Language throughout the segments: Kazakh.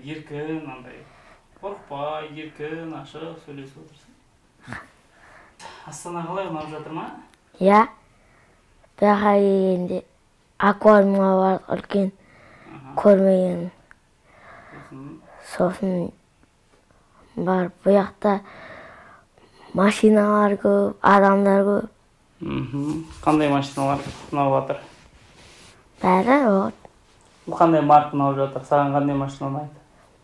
Еркін, андай қорықпай, еркін, ашық сөйлесіп отырсың. Астана қалай, ұнап жатыр ма? Иә. Бұяққа келгенде аквариумға бардық, үлкен көрмеген. Сосын барып бұяқта машиналар көп, адамдар көп. Қандай машиналар ұнап жатыр? Бәрі вот. Қандай марка ұнап жатыр? Саған қандай машина ұнайды?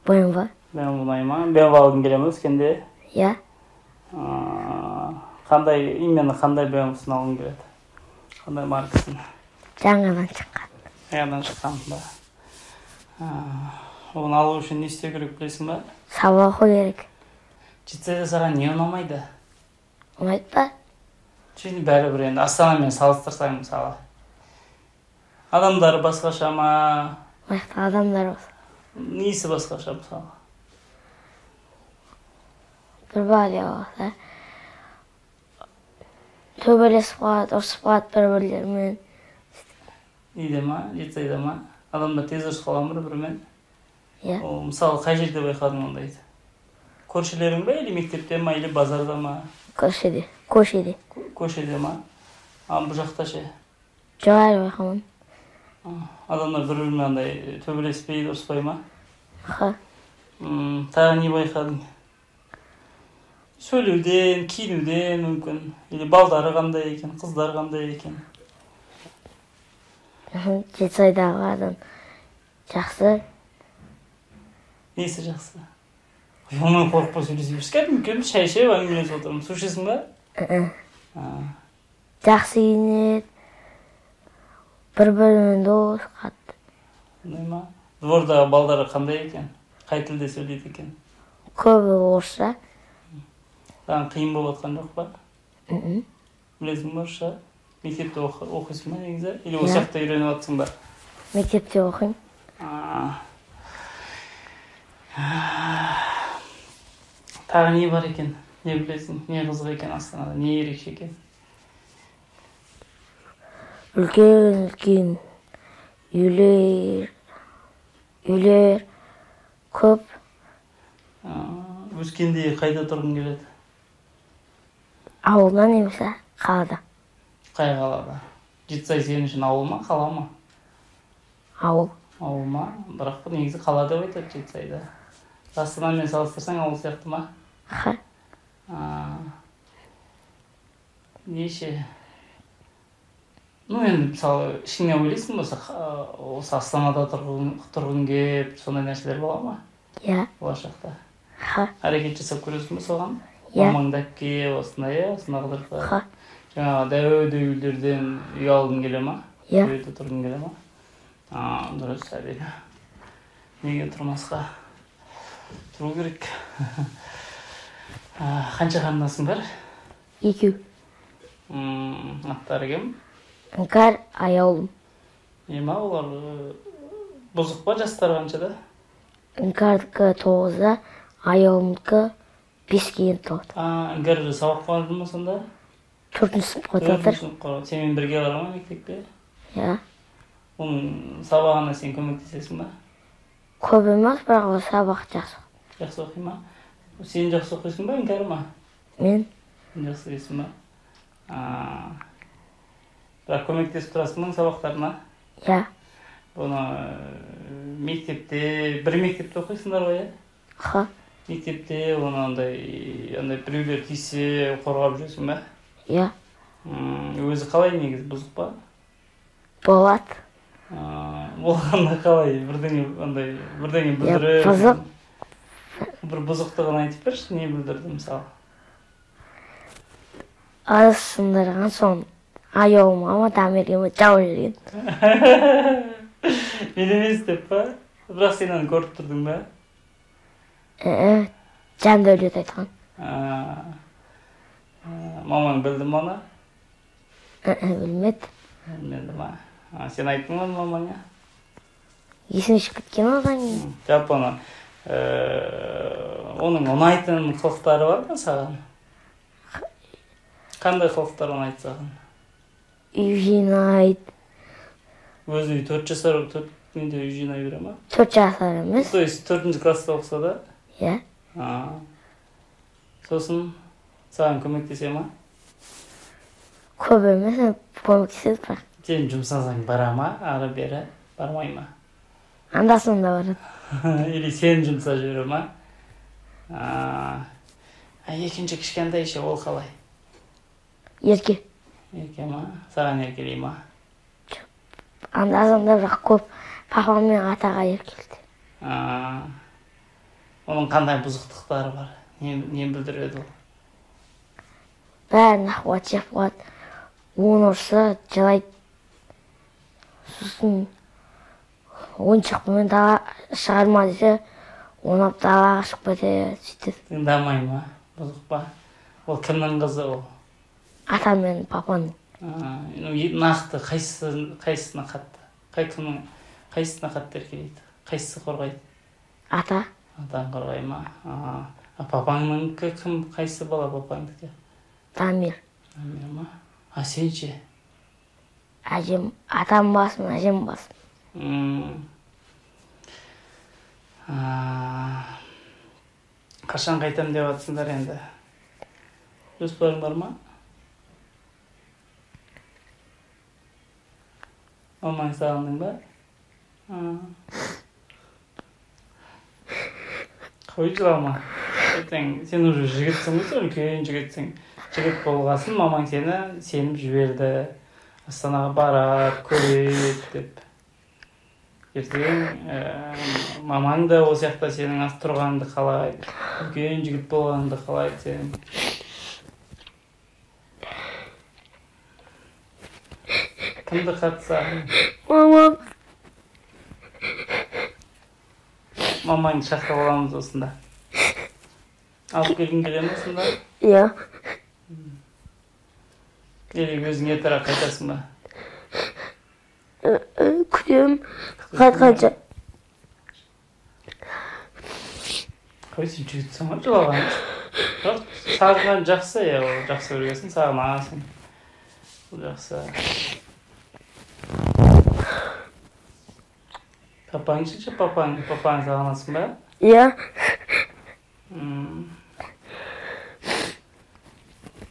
BMW. BMW ұнай ма? BMW алғың келе ме өскенде? Иә. Қандай, именно қандай BMW-сын алғың келеді? Қандай маркасын? Жаңадан шыққан. Жаңадан шыққан ба? Оны алу үшін не істеу керек білесің ба? Сабақ оқу керек. Жетісайда саған не ұнамайды? Ұнайды ба? Şimdi бәрібір енді Астанамен салыстырсаң мысалы. Адамдар басқаша ма? Ол адамдар басқа. Несі басқаша мысалы? Бір бәле болса, төбелесіп қалады, ұрысып қалады бір-бірлерімен. Неде ма? Жетісайда ма? Адамдар тез ұрысып қала ма бір-бірімен? Иә. Ол мысалы қай жерде байқадың ондайды? Көршілерің бе, или мектепте ма, или базарда ма? Көшеде. Көшеде. Көшеде ма? А бұл жақта ше? Жоқ, әлі байқамадым. Адамдар бір-бірімен андай төбелеспейді, ұрыспай ма? Ха. Тағы не байқадың? Сөйлеуден, киінуден мүмкін. Или балдары қандай екен, қыздар қандай екен? Жетісайдағы адам жақсы. Несі жақсы? Онан қорықпай сөйлесе берші. Кәдімгі кәдімгі шай ішіп әңгімелесіп отырмыз. Су ішесің ба? Жақсы киінеді. Бір-бірімен дос қатты. Ұнай ма? Двордағы балдары қандай екен? Қай тілде сөйлейді екен? Көбі орысша. Саған қиын болып жатқан жоқ па? Білесің бе орысша? Мектепте оқисың ба негізі? Или осы жақта үйреніп жатсың ба? Мектепте оқимын. Тағы не бар екен? Не білесің? Не қызық екен Астанада? Не ерекше екен? Үлкен-үлкен үйлер, үйлер көп. Өскенде қайда тұрғың келеді? Ауылда немесе қалада. Қай қалада? Жетісай сен үшін ауыл ма, қала ма? Ауыл. Ауыл ма? Бірақ негізі қала деп айтады Жетісайда. Астанамен салыстырсаң ауыл сияқты ма? Ха. Неше? Ну енді мысалы ішіңнен ойлайсың ба, осы Астанада тұрғың келіп, сондай нәрселер бола ма? Иә. Болашақта. Ха. Әрекет жасап көресің бе соған? Иә. Мамаңды алып кел, осындай, осындай қыдырып. Ха. Жаңағы дәу-дәу үйлерден үй алғың келе ма? Иә. Үйде тұрғың келе ма? Дұрыс, әрине. Неге тұрмасқа? Тұру керек. Қанша қарындасың бар? Екеу. Аттары кім? Іңкәр, Аяулым. Не ма, олар бұзық па, жастары қаншада? Іңкәрдікі 9-да, Аяулымдікі 5-ке енді толды. Іңкәр сабаққа барды ма сонда? 4-ші сыныпқа жатыр. 4-ші сыныпқа. Сенімен бірге бара ма мектепке? Иә. Оның сабағына сен көмектесесің ба? Көп емес, бірақ ол сабақ жақсы. Жақсы оқи ма? Сен жақсы оқисың ба, Іңкәр ма? Мен. Сен жақсы оқисың ба? Бірақ көмектесіп тұрасың ба сабақтарына? Иә. Бұны мектепте, бір мектепте оқисыңдар ғой, иә? Ха. Мектепте оны андай біреулер тиіссе қорғап жүресің ба? Иә. Өзі қалай негізі, бұзық па? Болады. Болғанда қалай, бірдеңе андай, бірдеңе бүлдіріп. Бұзық. Бір бұзықтығын айтып берші, не бүлдірді мысалы? Ыдыс сындырған соң Аяулымға ма, Дамирге ма жауып жіберген. Мен емес деп па? Бірақ сен оны көріп тұрдың ба? Жандәулет айтқан. Мамаң білді ме оны? Білмеді. Білмеді ма? Сен айттың ба мамаңа? Есіме шығып кеткен одан кейін. Жалпы оны, оның ұнайтын қылықтары бар ма саған? Қандай қылықтар ұнайды саған? Үй жинайды. Өзі үй 4 жасар, 4 Менде үй жинай бере ма? 4 жасар емес. То есть 4 класста оқыса да? Иә. Сосын саған көмектесе ма? Көп емес, көмектеседі бірақ. Сен жұмсасаң бара ма, ары бері бармай ма? Анда санда барады. Или сен жұмса жүре ма? Екінші кішкентай ше, ол қалай? Ерке. Ерке ма? Саған еркелей ма? Анда санда, бірақ көп папам мен атаға еркелейді. Оның қандай бұзықтықтары бар? Не білдіреді ол? Бәрін ақ жеп қояды. Оны ұрса жылайды. Сосын ойыншықпен дала шығарма десе, ойнап далаға шығып кетеді, сөйтеді. Тыңдамай ма? Бұзық па? Ол кімнің қызы ол? Атам мен папаның. Нақты қайсысына қатты? Қайсысына қатты еркелейді? Қайсысы қорғайды? Ата. Атаң қорғай ма? Папаңныкі кім? Қайсы бала папаңдікі? Дамир. Дамир ма? А сен ше? Әжем, атам басым, әжем басым. Қашан қайтам деп жатсыңдар енді? Жоспарың бар ма? Мамаңды сағындың ба? Қой жылама. Ертең сен уже жігітсің ғой, сен үлкен жігітсің. Жігіт болғасын мамаң сені сеніп жіберді. Астанаға барады, көреді деп. Ертең мамаң да ол жақта сенің ас тұрғаныңды қалайды, үлкен жігіт болғаныңды қалайды сенің. Кімді қатты сағындың? Мамам. Мамаңды шақырып аламыз осында. Алып келгің келе ме осында? Иә. Или өзің ертерек қайтасың ба? Күтемін. Қайтқанша. Қой, сен жігітсің ғой, жылаған. Бірақ сағынған жақсы, иә, ол жақсы көргесін сағынасың. Ол жақсы. Папаң ше, папаң сағынасың ба? Иә.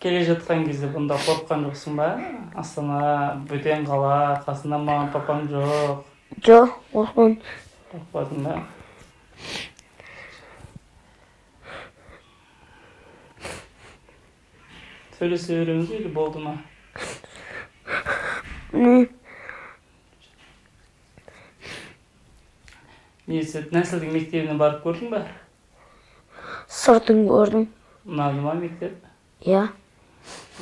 Келе жатқан кезде бұнда қорыққан жоқсың ба? Астана бөтен қала, қасында мамаң, папаң жоқ. Жоқ, қорықпадым. Қорықпадың ба? Сөйлесе береміз бе или болды ма? Не. Несі, Нәсілдің мектебіне барып көрдің ба? Сыртын көрдім. Ұнады ма мектеп? Иә.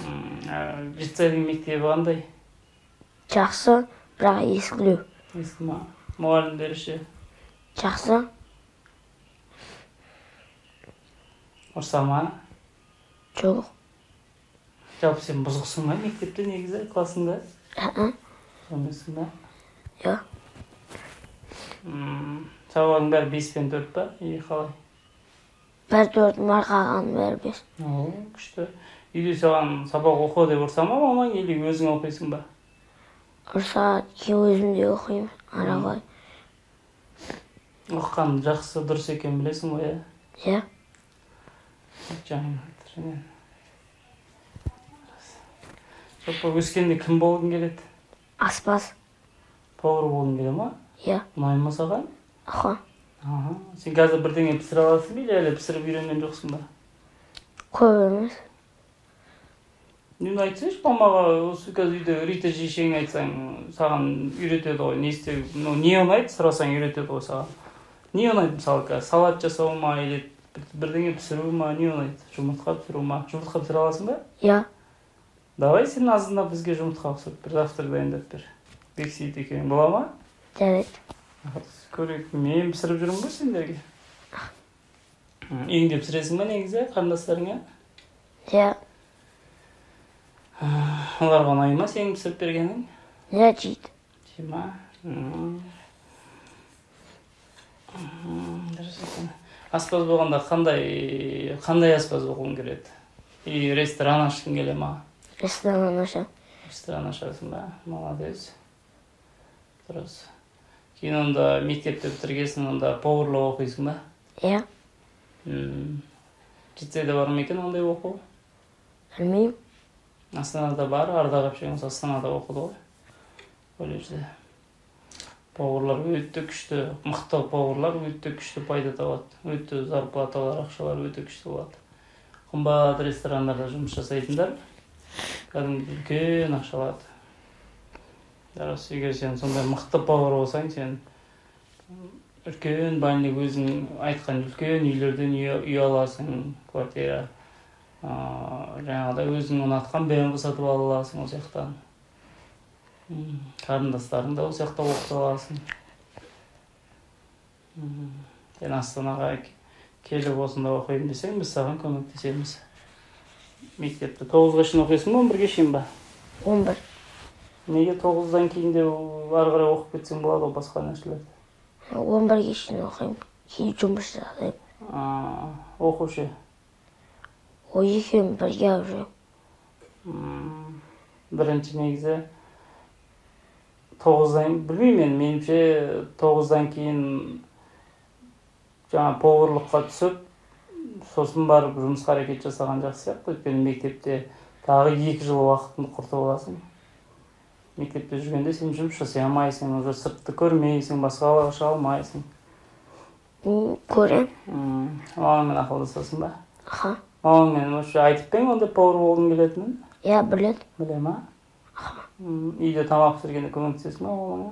Жетісайдың мектебі қандай? Жақсы, бірақ ескілеу. Ескі ма? Мұғалімдері ше? Жақсы. Ұрса ма? Жоқ. Жалпы сен бұзықсың ба мектепте негізі, классыңда? Емессің ба? Иә. Сабағың бәрі 5 пен 4 па? Или қалай? Бәрі 4 бар, қалғаны бәрі 5. О, күшті. Үйде саған сабақ оқы деп ұрса ма мамаң, или өзің оқисың ба? Ұрса, кейін өзім де оқимын, ары қарай. Оқыған жақсы, дұрыс екенін білесің ғой, иә? Иә. Жалпы өскенде кім болғың келеді? Аспаз. Повар болғың келе ма? Иә. Ұнай ма саған? Аха. Сен қазір бірдеңе пісіре аласың ба или әлі пісіріп үйренген жоқсың ба? Көп емес. Нені айтсайшы мамаға, осы қазір үйде Рита жешең айтсаң, саған үйретеді ғой, не істеу, не ұнайды сұрасаң үйретеді ғой саған. Не ұнайды мысалы қазір, салат жасау ма или бірдеңе пісіру ма, не ұнайды? Жұмыртқа пісіру ма? Жұмыртқа пісіре аласың ба? Иә. Давай сен азында бізге жұмыртқа пісіріп бер, завтрак дайындап бер. Бексейіт екеуің бола ма? Жарайды. Көрейік, мен пісіріп жүрмін ғой сендерге. Үйіңде пісіресің ба негізі, қарындастарыңа? Иә. Оларға ұнай ма сенің пісіріп бергенің? Иә, жейді. Жей ма? Дұрыс екен. Аспаз болғанда қандай аспаз болғың келеді? И ресторан ашқың келе ма? Ресторан ашамын. Ресторан ашасың ба? Молодец. Дұрыс. Кейін онда мектепті бітіргесін онда поварлық оқисың ба? Иә. Жетісайда бар ма екен ондай оқу? Білмеймін. Астанада бар, Ардақ әпшең осы Астанада оқыды ғой. Колледжде. Поварлар өте күшті, мықты поварлар өте күшті пайда табады. Өте зарплаталар, ақшалар өте күшті болады. Қымбат ресторандарда жұмыс жасайтындар кәдімгі үлкен ақша алады. Дұрыс, егер сен сондай мықты повар болсаң, сен үлкен бальник, өзің айтқан үлкен үйлерден үй аласың, квартира. Жаңағыдай өзің ұнатқан BMW сатып ала аласың ол жақтан. Қарындастарыңды да ол жақта оқыта аласың. Сен Астанаға келіп осында оқимын десең, біз саған көмектесеміз. Мектепті 9-ға шейін оқисың ба, 11-ге шейін ба? 11. Неге 9-дан кейін де ары қарай оқып кетсең болады ғой басқа нәрселерді? 11-ге шейін оқимын, кейін жұмыс жасаймын. Оқушы? О, екеуін бірге алып жүремін. Бірінші негізі 9-дан, білмеймін мен, меніңше 9-дан кейін жаңа поварлыққа түсіп, сосын барып жұмысқа әрекет жасаған жақсы сияқты. Өйткені мектепте тағы 2 жыл уақытыңды құртып аласың. Мектепте жүргенде сен жұмыс жасай алмайсың, уже сыртты көрмейсің, басқа қалаға шыға алмайсың. Көрем. Мамаңмен ақылдасасың ба? Аха. Мамаңмен вообще айтып па ең ондай повар болғың келетінін? Иә, біледі. Біле ма? Аха. Үйде тамақ пісіргенде көмектесесің ба мамаңа?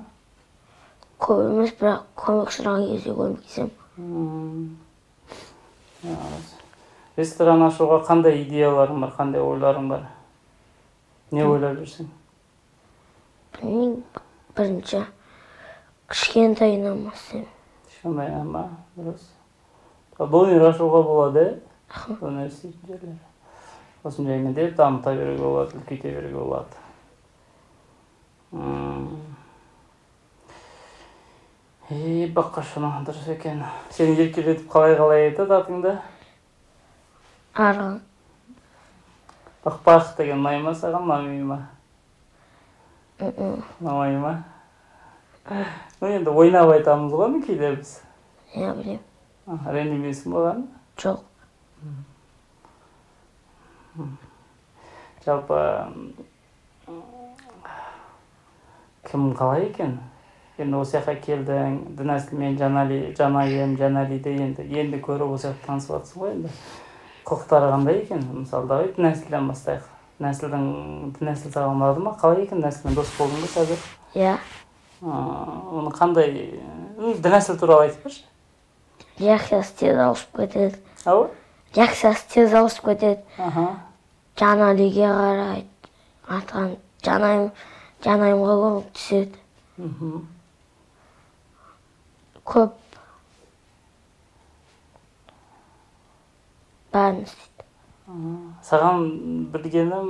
Көп емес, бірақ көмек сұраған кезде көмектесемін. Ресторан ашуға қандай идеяларың бар, қандай ойларың бар? Не ойлап жүрсің? Білмеймін, бірінші кішкентайынан бастаймын. Кішкентайынан ба? Дұрыс. Донер ашуға болады, ә? Донер істейтін жерлер. Сосын жаймен деп дамыта беруге болады, үлкейте беруге болады. Баққашына дұрыс екен. Сені еркелетіп қалай-қалай айтады атыңды? Арғын. Бақпақ деген ұнай ма саған, ұнамай ма? Ұнамай ма? Ну енді ойнап айтамыз ғой кейде біз. Иә, білемін. Ренжімейсің ба оған? Жоқ. Жалпы кім қалай екен? Енді осы жаққа келдің, Дінәсіл мен Жанайым, Жаналиді енді көріп осы жақта танысып жатсың ғой енді. Құлықтары қандай екен? Мысалы, давай Дінәсілден бастайық. Дінәсіл саған ұнады ма? Қалай екен? Дінәсілмен дос болдың ба қазір? Иә. Оның қандай... Дінәсіл туралы айтып берші. Реакциясы тез ауысып кетеді. Ау? Реакциясы тез ауысып кетеді. Жаналиге қарайды. Атқан Жанайымға көмектеседі. Көп бәрін істейді. Саған білгенім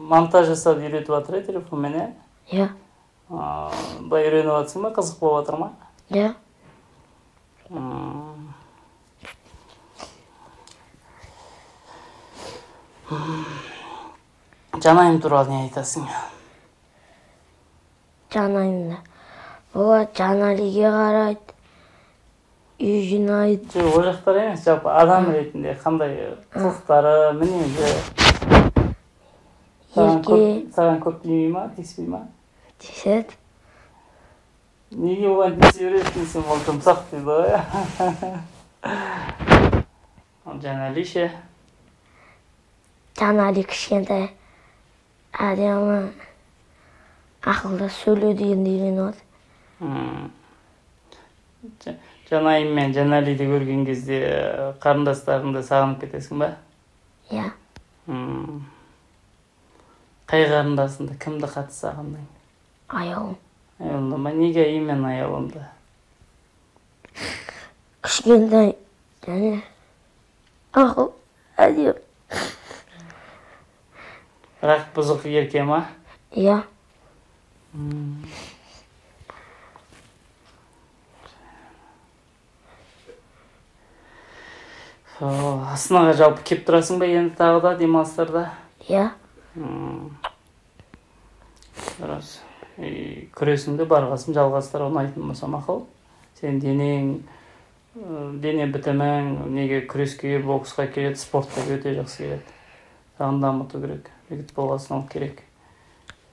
монтаж жасап үйретіп жатыр, телефонмен, ә? Иә. Былай үйреніп жатсың ба, қызық болып жатыр ма? Иә. Жанайым туралы не айтасың? Жанайымды. Олар Жаналиге қарайды, үй жинайды. Жоқ, ол жақтар емес, жалпы адам ретінде қандай қылықтары, мінезі? Ерке. Саған көп тимей ма, тиіспей ма? Тиіседі. Неге оған тиісе бересің, сен ол жұмсақ дейді ғой. Ал Жанали ше? Жанали кішкентай, әдемі, ақылды, сөйлеуді енді үйреніп жатыр. Жанайым мен Жаналиді көрген кезде қарындастарыңды сағынып кетесің ба? Иә. Қай қарындасыңды, кімді қатты сағындың? Аяулым. Аяулымды ма? Неге именно Аяулымды? Кішкентай және ақыл, әдемі. Бірақ бұзық ерке ма? Иә. Астанаға жалпы кеп тұрасың ба енді тағы да демалыстарда? Иә. Дұрыс. Күресіңді барғасын жалғастыр, ұнайтын болса мақұл. Сен денең, дене бітімің неге күреске, боксқа келеді, спортқа өте жақсы келеді. Саған дамыту керек. Жігіт болғасын ол керек.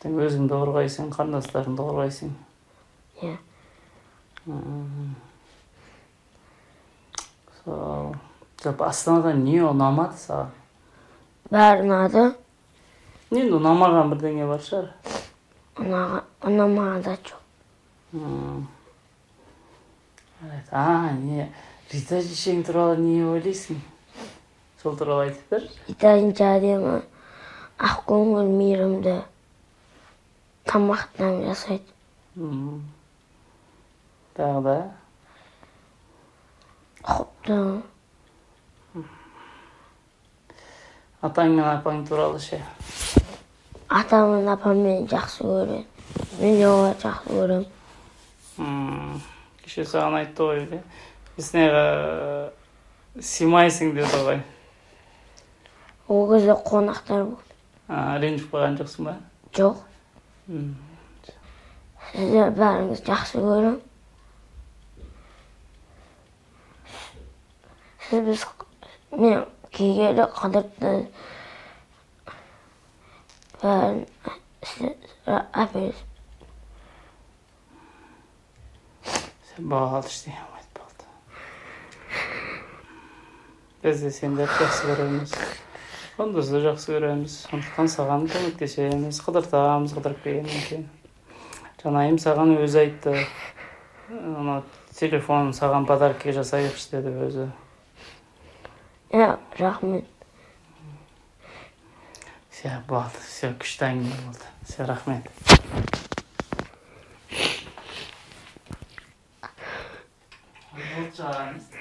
Сен өзіңді қорғайсың, қарындастарыңды қорғайсың. Иә. Сол. Жалпы Астанада не ұнамады саған? Бәрі ұнады. Енді ұнамаған бірдеңе бар шығар. Ұнамаған зат жоқ. Не, Рита шешең туралы не ойлайсың? Сол туралы айтып бер. Рита шешең әдемі, ақкөңіл, мейірімді, тамақ дәм жасайды. Тағы да? Ұқыпты. Атаң мен апаң туралы ше? Атам мен апам мені жақсы көреді. Мен де оларды жақсы көремін. Кеше саған айтты ғой, Диснейға сыймайсың деді ғой. Ол кезде қонақтар болды. Ренжіп қойған жоқсың ба? Жоқ. Сіздер бәріңіз жақсы көремін. Сіз біз мен кегелі қыдыртты бәрін әпересіз. Болды, ештеңе болмайды, болды. Біз де сендерді жақсы көреміз. Құндызды жақсы көреміз. Сондықтан саған көмектесеміз, қыдыртамыз, қыдырып келгеннен кейін. Жанайым саған өзі айтты. Ана телефон саған подарка жасайықшы деді өзі. Иә, рахмет. Все, болды, все, күшті әңгіме болды. Все, рахмет. Болды, жағамыз.